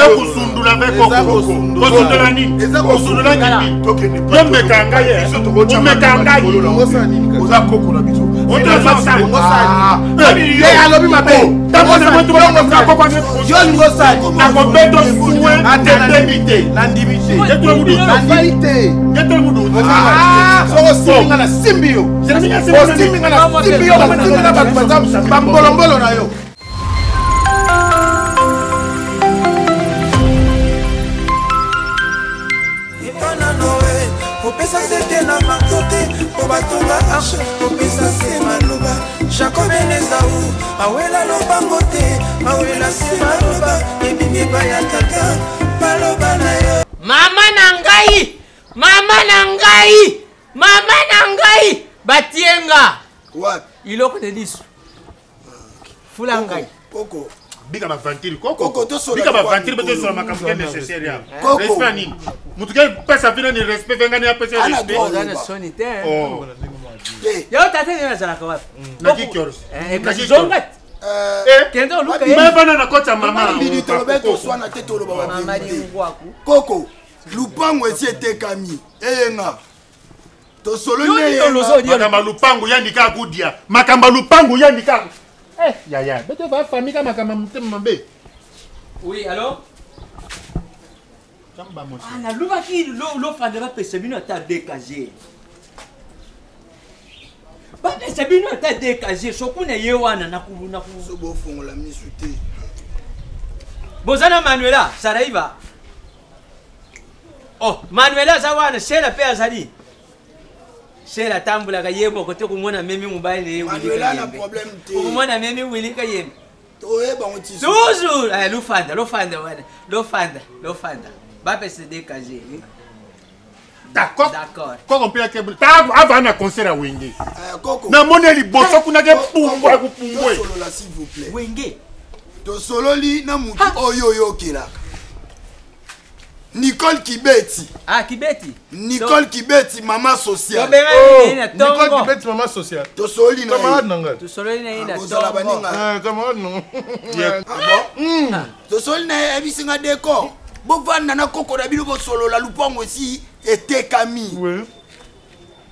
Kusundula ve koko. Kosundula nini? Kosundula nini? Yo meka ngai ye. Omeka ngai. Oza koko na biso. Alobi mabe. Yo olingi osala. Nakobeto suwe nandimi te. Nandimi te. Nandimi te. Soko osimbi nga nasimbi yo. Osimbi nga nasimbi yo basimbi na bato baza bambolombolo na yo. Kopesa sete na marto te mpo batonga arche, kopesa se maloba Jacob na Ezau awela lobango te, awela se maloba ebimi epai ya tata maloba na yo. Mama na ngai, mama na ngai, mama na ngai, batie nga wapi iloko de lisu fula ngai koko bika bavantire koko Koko, tosola bika lokwa bavantire mpe mikolo. tosola makambo ke nécessaire ya Koko. respect nini motu ke pesa vino ni respect venga ni apesa Ana respect droit. oza na soni te Oh. te yo tata nini azalaka wapi Naki kiors. Eh, Naki kasi zonga te Eh, kende oluka ye me vana na koti ya mama bidi toloba Koko. toswana te toloba mama baverité lingwaku koko lupango esi etekami eyenga tosololi Yo na nini olozo eyenga odia makambo ya lupangu yandi kaka kudia makambo ya lupangu yandi kaka eh yaya bete bafami ka makambo ya motema mabe oui allo Ah, nalobaki lofanda bapesa bino ata dkg bapesa bino ata dkg sokuna ye wana naku so bofongola misu te boza na manuela saraiva oh manuela aza wana shela mpe azali shela atambolaka ye moko te komona memi mobali na ye Willy Manuela na Kayembe. problème te. okomona memi wili kayembe toyeba ngo ti toujours eh, lofanda lofanda wana lofanda lofanda bapesa dkg d'accord D'accord. koko mpe yake ta ava na concert ya wenge Eh, koko namoni ye liboso kuna ke Koko, pumbwe kupumbwe tosolola s'il vous plaît wenge tosololi na mutu oyo oyokelaka Nicole Kibeti ah kibeti Nicole Kibeti mama sociale tobengani ye na Nicole ntongo Kibeti mama sociale. tosololi na Camarade ye na ngai. tosololi na ye na kozala ntongo baninga Eh, camarade na ngai. Ah bon tosoli na ye ayebisi nga decor bovanda na koko na bino bosolola lupango esi etekami Oui,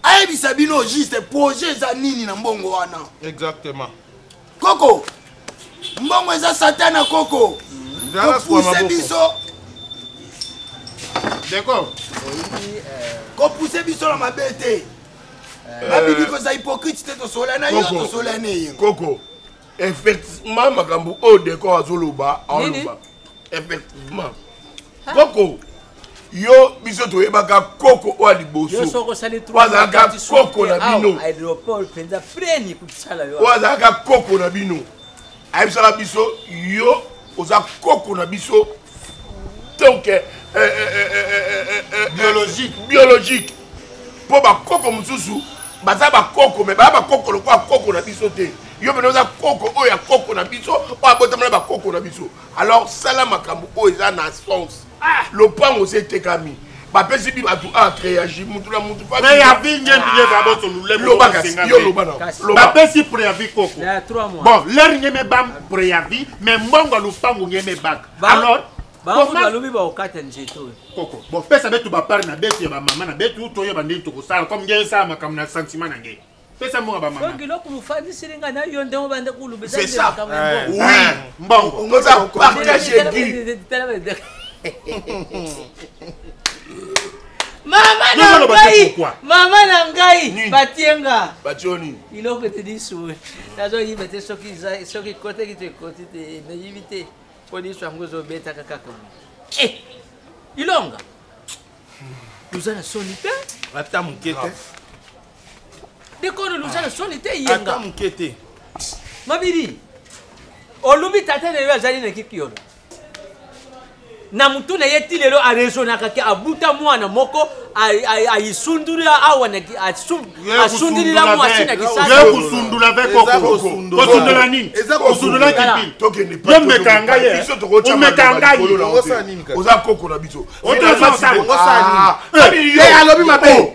ayebisa bino juste projet eza nini na mbongo wana exactement. koko mbongo eza satana koko Zala swa kopuse maboko. biso d'accord kopuse biso na mabe te babili koza hypocrite te tosola na yo Koko. tosola na ye koko effectivement makambo oyo decor azoloba Nini? aoloba effectivement koko yo biso toyebaka koko oyo ya yo liboso soko osali oyo azalaka koko na bino aéroport mpenza preni kosala yo oyo azalaka koko na bino ayebisaka biso yo oza koko na biso donc Biologique. biologique mpo bakoko mosusu baza bakoko me baya bakoko lokola koko na biso te yo pene oza koko oyo ya koko na biso oyo abotama na bakoko na biso alors sala makambo oyo eza na sens lopango osi etekami bapesi bi bato atréagi mutu na mutu préavis nge ndiye babosolule loba kasi yo loba na Kasi. loba bapesi préavis koko na 3 mois bon l'heure nge meba préavis mais mbongo ya lupangu nge mebaka alors bango comment balobi bakokata nzete oyo koko bon pesa betu bapart na betu ya bamama na betu toyeba ndenge tokosala comme nge esala makambo na sentiment na nge pesa mbongo ya bamama donc eloko mofandisili ngai na yo ndenge obanda koloba eza C'est nde ça. makambo ya mbongo. oui mbongo oza partage aigu mama Yo na oloba te ngai pourquoi? mama na ngai Nini? batie nga batio nini iloko te lisu nazoyiba te soki soki ekotaki to ekoti te nayibi te mpo lisu yango ezobetaka kaka boye. Eh, ilonga luza na soni te Ata moke te. dekono luza na soni te Ata yenga moke te. mabili olubi tata na yo azali na kikiolo na mutu na ye ti lelo aresonaka ke abuta mwana moko ayisundulila awa asundulila mwasi na kisasa ye kusundula ve Eza koko kosundola. kosundula nini Eza kosundula kosundola. kipili tokende yo meka ngai ye biso tokotya omeka maloba ngai likolo na yo Osala te. nini kaka? oza koko na biso Oto osala. Osala Ah, nini? Eh, alobi mabe.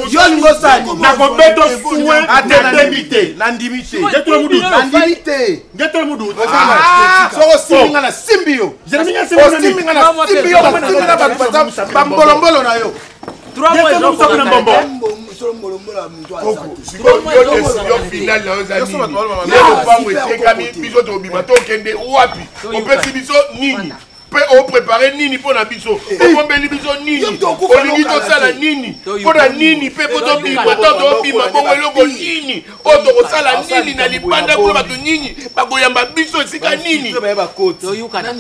Yo olingi osala nini? Nakobeto soin nabebi te. Nandimi te. Ngetolo mudu. Nandimi te. Ngetolo mudu. Soko osimbi nga na simbi yo. Osimbi nga na simbi yo, basimbi na bato baza bambolombolo na yo. Sikoyo décision finale na yo eza nini? Ye lopango etekami, biso tobima, tokende wapi? Opesi biso nini mpe oprépare nini mpo na biso? Obombeli biso nini? Olingi tosala nini mpo na nini mpe mpo tobima? To tobima bongo, eloko nini oyo tokosala nini na libanda kuna? Bato nini bakoyamba biso esika nini? Toyukana,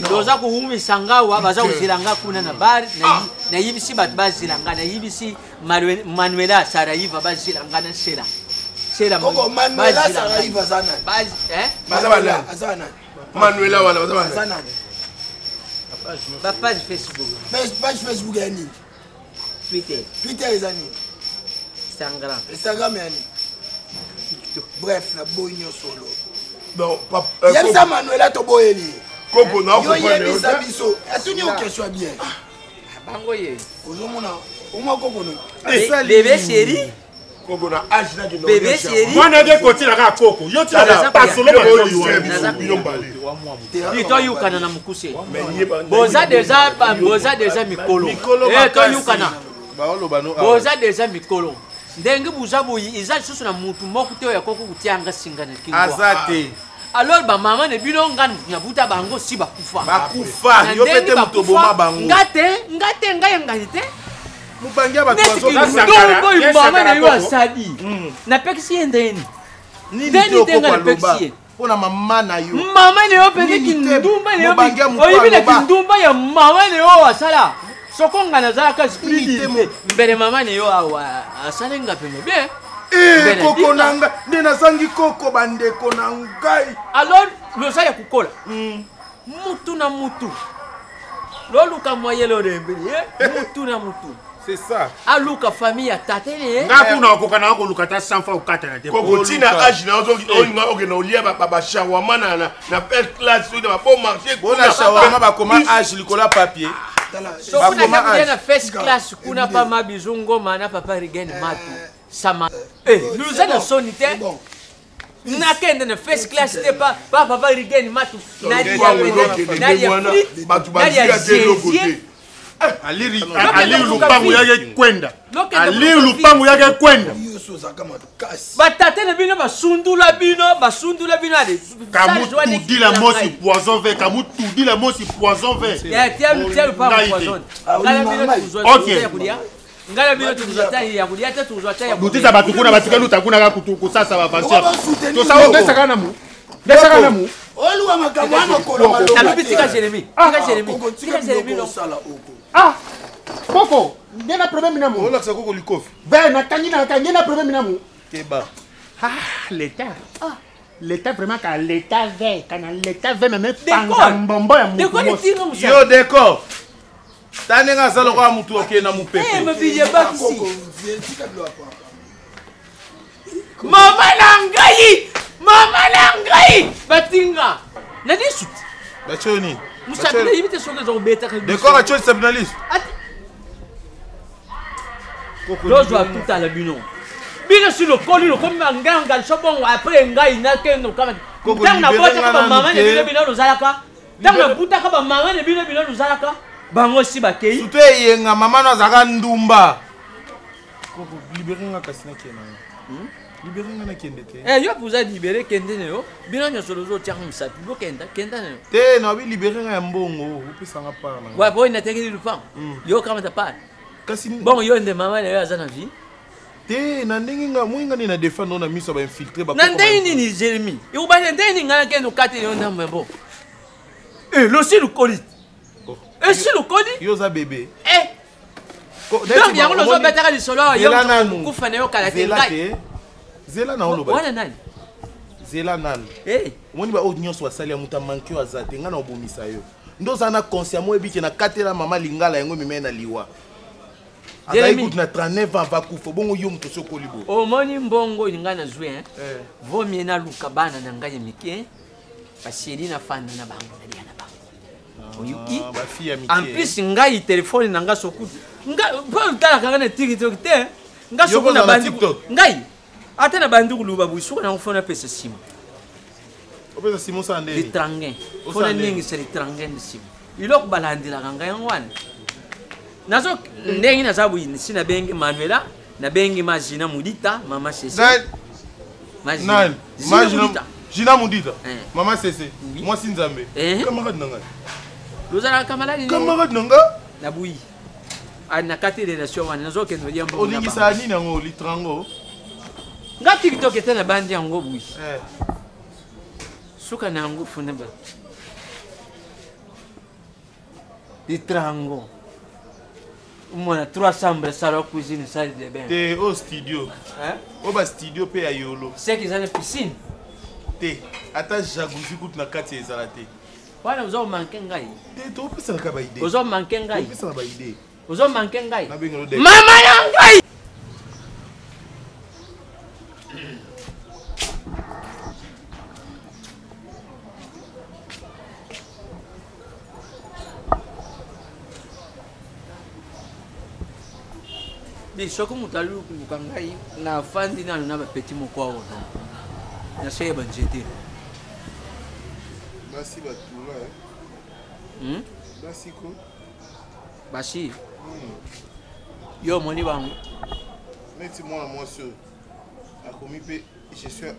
toza kowumisa ngawa, baza kozela nga kuna na bar. Nayibisi bato bazela nga, nayibisi Manuela Saraiva bazela nga na Sela Sela. Manuela Saraiva aza nani? Baza banani? Aza nani? Manuela wana baza banani? Bapage Facebook. Page Facebook ya nini? Twitter. Twitter eza nini? Instagram. Instagram ya nini? Bref, naboyi nyonso olo. Yebisa Manuela toboyeli. Koko na yo, yebisa biso, atuni yo question ya bien. Bango ye. Ozomona omwa koko no. Bébé chéri. Koko na age na. Bébé chéri. Mwana ake kotila kaka koko yo tilaka pasolo. Toyukana na mokuse, boza déjà, boza déjà mikolo. Toyukana, boza déjà mikolo. Ndenge buza boyi, eza lisusu na mutu moko te oyo akoki kotianga singa na kingo. Aza te. Alors bamama na bino, nga nabuta bango si bakufa. Bakufa, yo mpe te moto oboma bango. Nga te, nga te, ngai yangani te. Mobangi ya bato. Oyo mama na yo asali, napekisi ye ndeni ndeni te, nga napekisi ye. Mpo na mama na yo. Mama na yo mpenza, kindumba na yo oyebi, na kindumba ya mama na yo asala. Soko nga nazalaka esprit te, mbele mama na yo awa asali nga pene bien. Koko na ngai nde nazangi koko, bandeko na ngai. Alors loza ya kokola mutu na mutu, loluka moyele olembeli mutu na mutu. C'est ça. Aluka famille ya tata ne. Nga kuna okoka na koluka ta 100 fois okatana te. Koko, ntina age na olinga okende olia bashawama na first class, soki na babon marché. Bona shawama bakoma age likolo ya papier. Soki nakulia na first class kuna, pa mabizu ngoma na papa Rigen Matu sama, luza na soni te, nakende na first class te pa papa Rigen Matu, nalia frite, nalia jésier. Aliri lupangu yake kwenda, aliri lupangu yake kwenda. Batata na bino basundula bino, basundula bino. Kamutudila mosi poison ve, kamutudila mosi poison ve. Ngai na bino tozwa ta ya kolia te, tozwa ta ya. Lutisa bato kuna batika luta kuna kaka kosasa bavancer tosaka na mu, ndesaka na mu. Oluka makambo ya makolo. Nalobi tika Jérémi, tika Jérémi, tika Jérémi. Ah, koko nde na problème na mu. Olakisa koko likofi. Ve nakangi, nakangi na problème na mu. Keba. Ah, l'état, ah l'état vraiment, ka l'état ve kana l'état ve meme panza mbombo ya mutu. Yo décor, ta ndenge aza lokola mutu okende na mopepe. Mama na ngai, mama na ngai batinga na lisu te. Batio nini? Mosapi nayebi te soki eza kobetaka. Décor atio lisapi na lisu. Tozwa tutala bino, bino si lokoli lokomi banganga so bongo. Après ngai nakende okama ntango nabotaka bamama na bino, bino lozalaka, ntango nabutaka bamama na bino, bino lozalaka, bango si bakei. Surtout eyenga mama no azalaka ndumba. Koko, libere nga kasi nakende na yo, libere nga nakende te. Yo mpo libere, kende na yo. Bino nyonso lozotiaka mosapi, bokenda, kenda na yo. Te, nabi libere nga ya mbongo, opesanga part na. Wa boyi natekeli lupango, yo kamata part. Kasi bongo yo nde mama na yo aza na vie. Te, na ndenge nga moi nga nde na défendre na miso ya bainfiltré. Na ndenge nini, Jérémi? Ekobanda ndenge nini ngai nakende okateli yo ndambo ya bo losi lokoli esi lokoli? Yo oza bébé. Donc yango nozobetaka lisolo awa, yo kufa na yo kala te. Ngai zela na oloba. Wana nani? Zela nanu. Omoni baoyo nyonso basali ya moto amanke oyo aza te, ngai na obomisa yo nde oza na conscient mo oyebike na katela mama lingala yango ememai na liwa. Azali kutu na 39 ans avakufa bongo, yo moto osokoli boye. Omoni mbongo oyo ngai nazwi, vaut mieux naluka bana na ngai ya mike, basheri, nafanda na bango, nalia na bango, oyoki? Bafille ya En mike. plus ngai telefone na nga soku nga mpo otalaka nga na tiktok te. Nga Yo soku na kozala na bandi TikTok? ngai ata na bandi koluba boye soki nango fona pesa nsima. Opesa nsima osala ndeni? Litranguin. Osala Fona ndeni? ningisa litranguin na nsima. Eloko balandelaka ngai yango wana. Nazo ndenge naza boye si nabengi Manuela, nabengi Mazina Mudita, mama Sese. Nani? Mazina. Nani? Zina Ma Gina- Mudita. Gina Mudita. Eh. Mama Sese. Oui. Mwasi Nzambe. Eh. Camarade na ngai. Lozalaka kamaladi ne? Camarade na ngai. Na buyi. Ah, na kati relation wana nazokende olia mbongo na bango. Oningisaka nini yango litrango? Nga tiktok ete na bandi yango buyi. Eh. Suka na yango funa ba. Litrango. Omona trois chambres, salon, cuisine, salle de bain. Te oyo studio. Hein? Oyo ba studio mpe ya yolo. Seke eza na piscine. Te ata jacuzzi kutu na kati ezala te. Wana ozo manke ngai. Te topesanaka ba idée. Ozo manke ngai. Topesana ba idée. Ozo manke ngai. Nabengelo de. Mama na ngai. Bi soki moto aluluka ngai nafandi nano na bapeti moko awa na se ya banzete. Basi batula. Basi ko. Basi yo omoni bango Neti mwana mwasi oyo akomi mpe je suis à-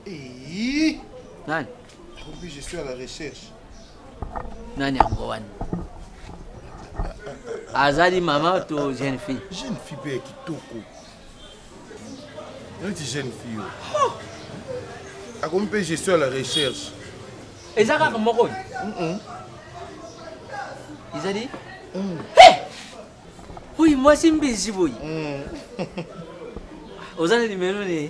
nani akomi mpe je suis à la recherche. Nani yango wana azali mama to jeune fille? Jeune fille mpe ya kitoko neti jeune fille oyo akomi mpe je suis à la recherche. Eza kaka moko oyo ezali. Hey! Oyo mwasi mbisi boye oza na nimero ne?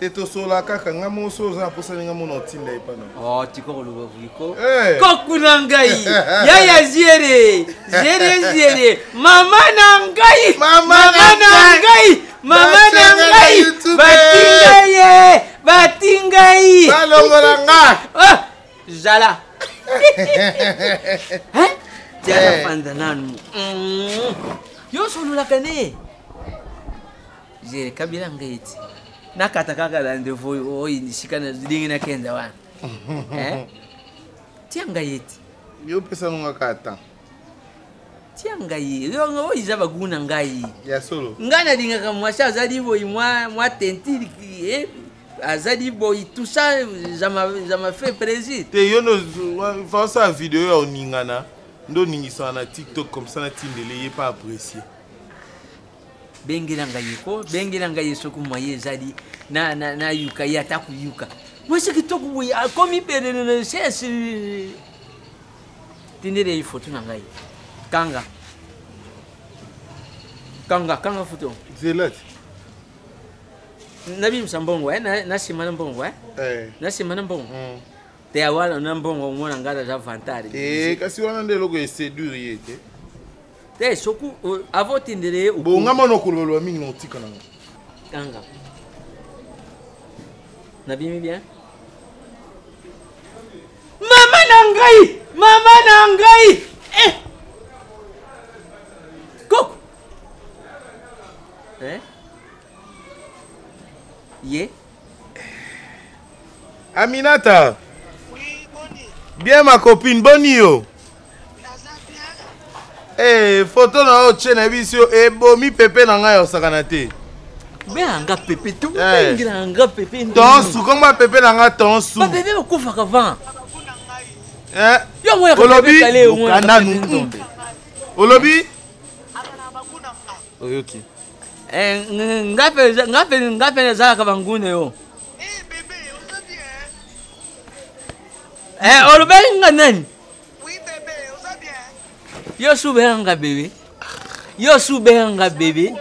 Te tosola kaka nga moko so oza na mposa ndenge mona otinda epa na. Oh, tika koloba boye Eh. koku na ngai yaya ziere ziere ziere mama na ngai Mama na na ngai mama na Batyanga na ngai YouTube. batingai ye batingai Balongola nga. Ah, zala. Hein? Tiala fanda nanu. Yo sololaka ne zere kabila ngai eti nakata kaka rendez-vous oyo esika ndenge nakenda wana. Eh? Tia ngai eti. Yo opesa nonga kaka temps. Tia ngai yo oyo eza baguna ngai. Ya solo. Ngai nalingaka mwasi azali boyi mwa tentile eh, azali boyi tout ça ça m'a ça m'a fait plaisir. Te yo ndo fa osala video ya oningana nde oningisaka na TikTok comme ça natindele ye pa apprécier. Bengela ngai ko bengela ngai soki mwaye ezali na na nayuka ye ata koyuka mwasi kitoko boye akomi pene na sesi tindele ye foto na ngai kanga kanga kanga foto. Zela ti. Nabimisa mbongo eh, na nsima na mbongo eh. Eh. Na nsima na mbongo te awana na mbongo omona ngai naza vantard. Te kasi wana nde eloko eséduire ye te. Te soki avo otindele ye Bon nga mwana okolobaloba mingi na otika na nga. Kanga nabimi bien mama na ngai mama na ngai eh! Koko eh? Ye. Aminata. Bien ma copine, boni yo. Eh, photo na yo tie na biso yo ebomi pepe na ngai osakana te. Benganga pepe to Eh. bengelanga pepe. Tonsu, komba pepe na ngai tonsu. Babebe bakufaka van. Eh? Yo moyaka Olobi pepe kale yo moyaka Luka nanu. pepe ndombe. Olobi? Oyoki. Eh, ngape ngape ngape nazalaka banguna yo. Eh, olobeli nga nani? Yo subelanga bebe. Yo subelanga bebe.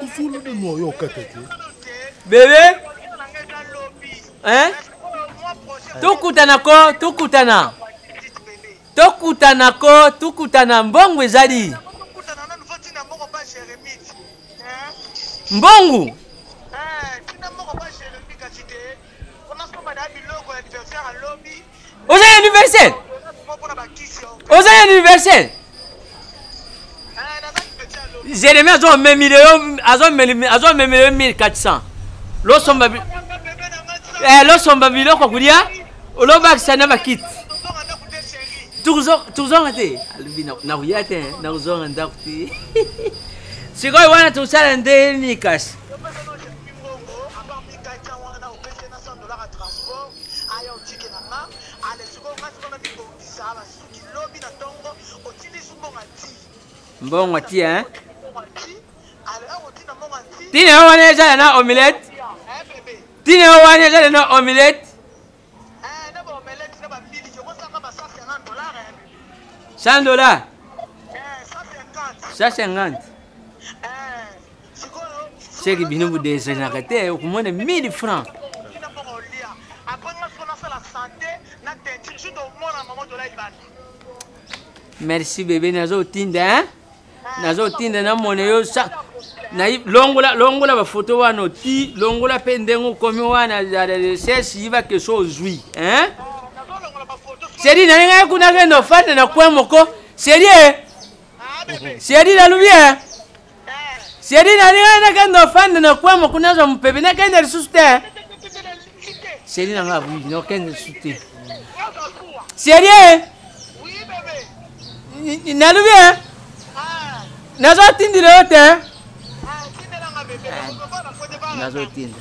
Bebe? Hein? Tokutana ko, tokutana. Tokutana ko, tokutana mbongo ezali. Mbongo? Oza anniversaire? Oza anniversaire? Jérémie azomemile yo azomemile yo 1400 losomba eh, losomba biloko kulia olobakisa na bakiti tozonga te alobi nakoya te nakozonga ndako te sikoyo wana tosala nde nini kasi mbongo ti hein tina yo wana ezala na omelette tina yo wana ezala na omelette 100 dollars 150 seki bino bodesenaka te okomona 1000 francs merci bebe nazotinda hein? Nazotinda namona yo longola longola bafoto wana oti longola mpe ndenge okomi wana recherche yiba keso ozwi hein? Seri na ngai kuna kende ofanda na coin moko seri e seri nalobi e seri na ngai nakende ofanda na coin moko nazwa mopepe nakende lisusu te seri na ngai abui nakende lisusu te seri e nalobi e nazotindela yo te nazotinda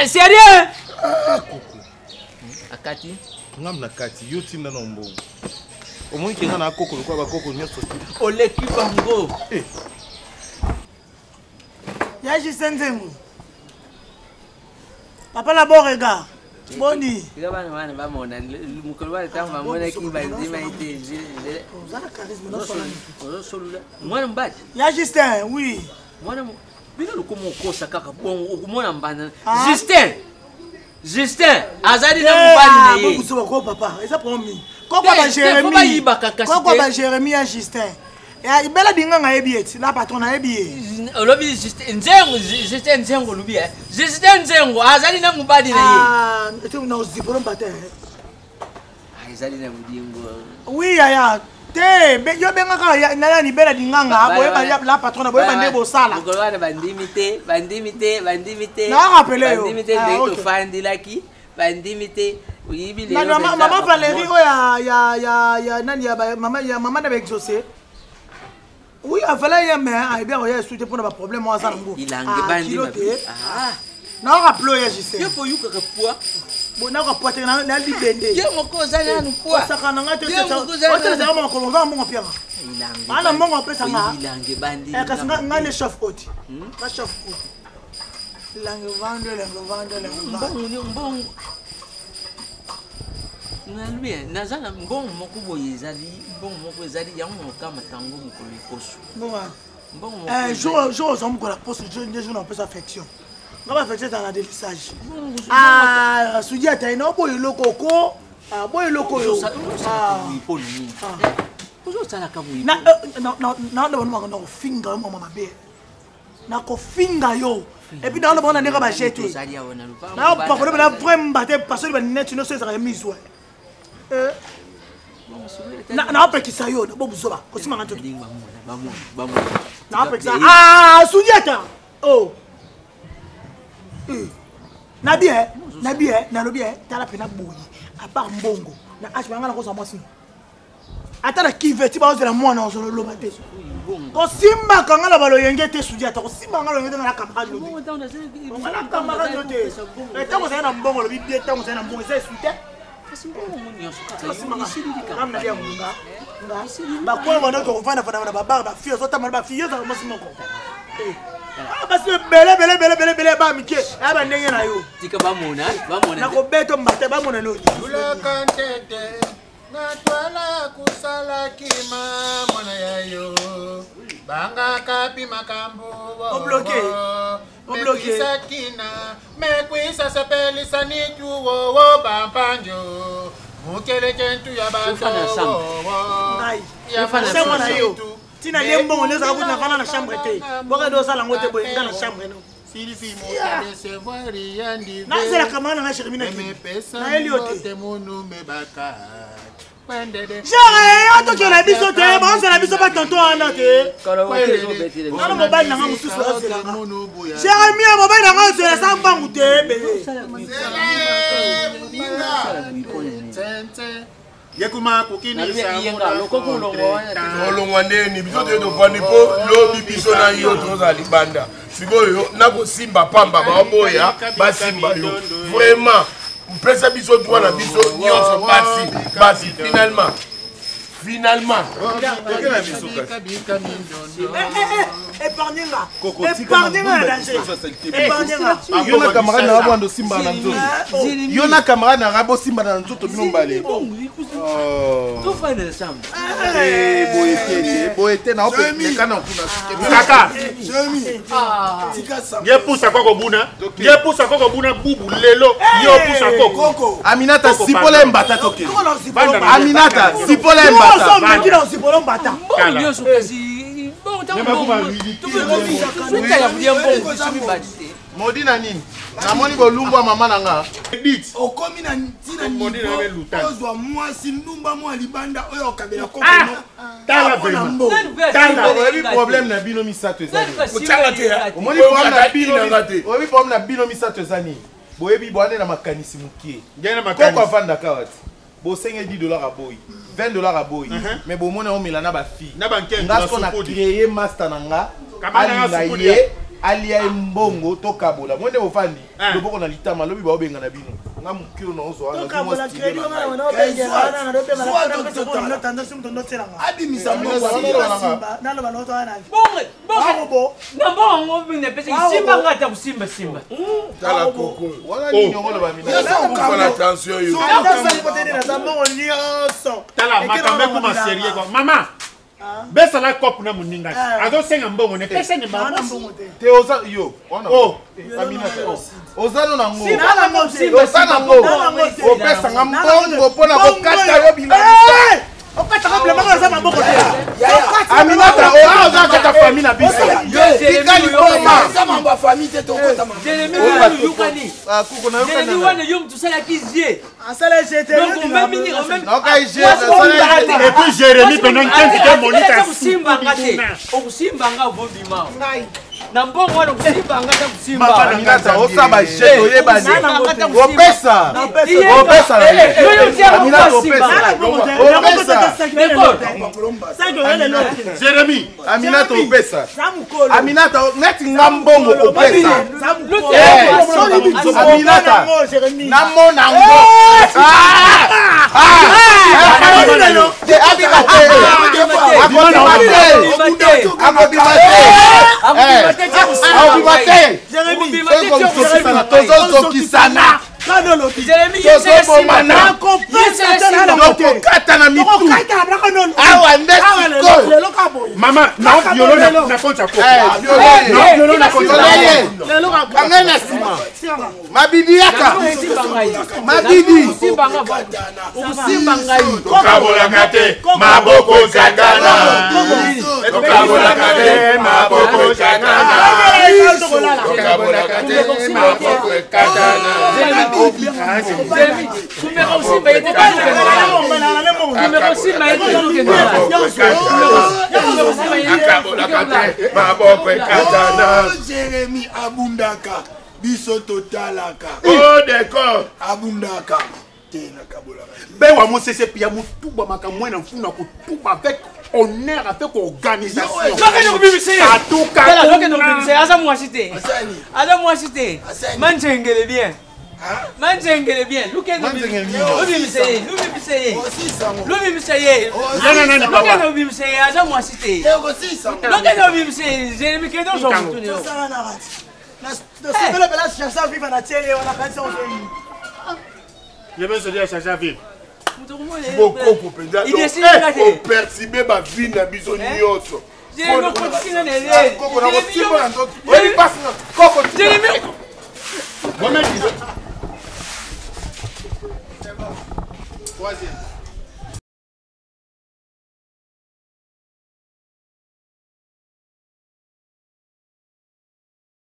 sérieux akati ngam na kati yo tinda na mbongo omoni ke nga na koko lokola bakoko nyonso oleki bango eh. Ya Justin Nzengu. Papa na bon regard. Boni. Tika bana wana bamona mokolo wana ntango bamonaki bandima ete Oza na charisme na solo. Ozosolola mwana mobali. Ya Justin, oui. Mwana bino lokoma okosa kaka bongo okomona mbanda. Justin. Justin azali na mobali na ye. Bokusoba ko papa, eza problème nini? Koko ba Jérémie. Bayibaka kasi. Koko ba Jérémie ya Justin. Ya Bella Dinganga ayebi ye ti, la patronne ayebi ye. Olobi Justin Nzengo, Justin Nzengo olobi eh. Justin Nzengo azali na mobali na ye. Ah, ete na ozipolo mbate. Ah, ezali na bodingo. Oui yaya, te yo benga kaka nani Bella Dinganga, boyeba la patronne, boyeba nde bosala. Mokolo wana bandimi te, bandimi te, bandimi te. Na rappeler yo. Bandimi te ndenge tofandilaki. Bandimi te. Oyebi lelo. Mama Valérie oyo ya ya ya ya nani ya mama ya mama na ba exaucé. Oui, afala ye mais ayebi akoya esu te mpona ba problème oyo aza nango. Ilange bandi kilo te. Na rappelé ya Justin. Yo po yukaka poids. Bon na ko poids te na na libende. Yo moko oza nanu poids. Osaka na ngai te. Otelezaka makolo oza mbongo piaka. Ilange. Ana mbongo apesa nga. Ilange bandi. Kasi nga ne chef oti. Nga chef oti. Lange vando, lange vando, lange vando. Mbongo, mbongo. Nalobi naza na mbongo moko boye ezali mbongo moko ezali yango mokamata yango mokolo ekoso. Mbongo jour jour oza mokolo ya poso nde jour na opesa affection. Nga ba affection ezala na délissage. Ah, sudi ata ina oboya eloko oko. Ah, boya eloko oyo. Ozosalaka boye. Na na na na na na kofinga yo mama mabe. Nakofinga yo. Et puis dans le monde ndenge ba jete. Na pakolo na vrai mbate parce que ba net nyonso ezalaka mizwa. Eh. Na na apekisa yo na bobuzoba kosima nga nzoto. Na apekisa ah Sundiata. Oh. Na bien, na bien, na lobi eh tala pena boyi à part mbongo na âge banga na kozwa mwasi. Ata na kiveti baozela mwana ozoloba te. Kosimbaka nga na baloyenge te Sundiata, kosimba nga loyenge te nga na camarade lobi. Nga na camarade yo te. Ntango ozali na mbongo lobi bien, ntango ozali na mbongo eza esu te. Bakola banda tokovanda fanda na babar bafille ozotamba na bafille ozala mwasi moko. Basi ebele ebele ebele ebele ebele ba mike ya bandenge na yo. Tika bamona, bamona. Nakobeta mbata bamona nini. Lulaka ntete natwala kusala kima mwana ya yo bangaka pi makambo Obloqué. Obloqué. mekwisa kina mekwisa sepelisa nitu wowo bampanjo mukeleke ntu ya bato Ngai. Chambre na yo. Tina ye mbongo nde ezalaka kutu nafanda na chambre te. Boka nde osala yango te boye nga na chambre no. Nazela camarade na nga Jérémie na kini. Nayeli yo te. Genre atokela biso te, bazela biso ba pa tonton wana te nano mobali nanga mosusu azelanga jeremie mobali nanga ozela sa mbangu te ebele yekuma kokinisa olongwa ndeni biso toye tovandi mpo lobi biso na yo tozala libanda sikoyo nakosimba pamba baoboya basimba yo vraiment mpesa biso droit na biso nyonso basi basi finalement finalement épargne nga épargne nga na danger épargne nga yo na camarade na bwanda osimbana na nzoto yo na camarade na nga bosimbana na nzoto bino mbale boye te boye te naopeleka na kuna kaka ye pusa koko buna ye pusa koko buna bubu lelo yo pusa koko aminata sipola embata tokende aminata sipola embata nyonso kasi modi na nini namoni bolumbu ya mama na nga okomi na ntina niveau ozwa mwasi ndumba mwa libanda oyo okabela kokono oyebi problème na bino misato eza nini oyebi problème na bino misato eza nini boyebi boane na makanisi mokie koko avandaka wati bosenge 10 dollar aboyi 20 dollar aboyi mais bomoni omela na bafille nga so na créé master na nga alinga ye alia ye mbongo tokabola mwe nde bofandi loboko na litama lobi baobenga na bino nga moke oyo naozwa abimisa na mbongo ngo napesi simba nga ata kosimba simba tala koko wana nini yango loba mina tension yo tala makambo ekoma sérieux quoi mama besala cope na moninga azosenga mbongo ne pesa ne te oza yo oza no nango oza nango opesanga mbongo mpona kokata yo bilamba okataka bilamba aza maboko te aminata oyo oza kata famille na biso tika liboma eza mambo ya famille te tokota Jérémie yokani Jérémie wana yo moto osalaki gie asala gt donc omemi omemi naoka gie et puis Jérémie pendant 15 ans monita okusimbanga te okusimbanga obobima na mbongo wana okusimbanga te kusimba aminata osala bajet oyebani opesa opesa aminata opesa Jérémie aminata opesa aminata neti nga mbongo opesa aminata namona ngo abima te akobima te akobima te tozozokisana tozobomana tokokata na mitu awa nde sikoyo mama nao violo na compte ya koko na compte kanga na nsima mabidi yaka mabidi okusimba ngai tokabolaka te maboko sakana tokabolaka te maboko sakana tokabolaka te maboko ekatana kumeka osimba ye te kumeka osimba ye te te maboko ekatana Jérémie abundaka biso totalaka o décor abundaka te nakabolaka bewa mosese pia motuba makambo na mfuna kotuba avec honneur avec organisation lokende kobimisa ye atuka tala lokende kobimisa ye aza mwasi te aza mwasi te manzengele bien manzengele bien lukende obimisa ye lubimisa ye lubimisa ye lokende obimisa ye aza mwasi te lokende obimisa ye Jérémie kende ozwa motu ne yo nasepela mpela chacha viva na tiele wana kanisa ozoi yebesolia chacha viva bokoko mpenza operturbe bavie na biso nyonso Troisième.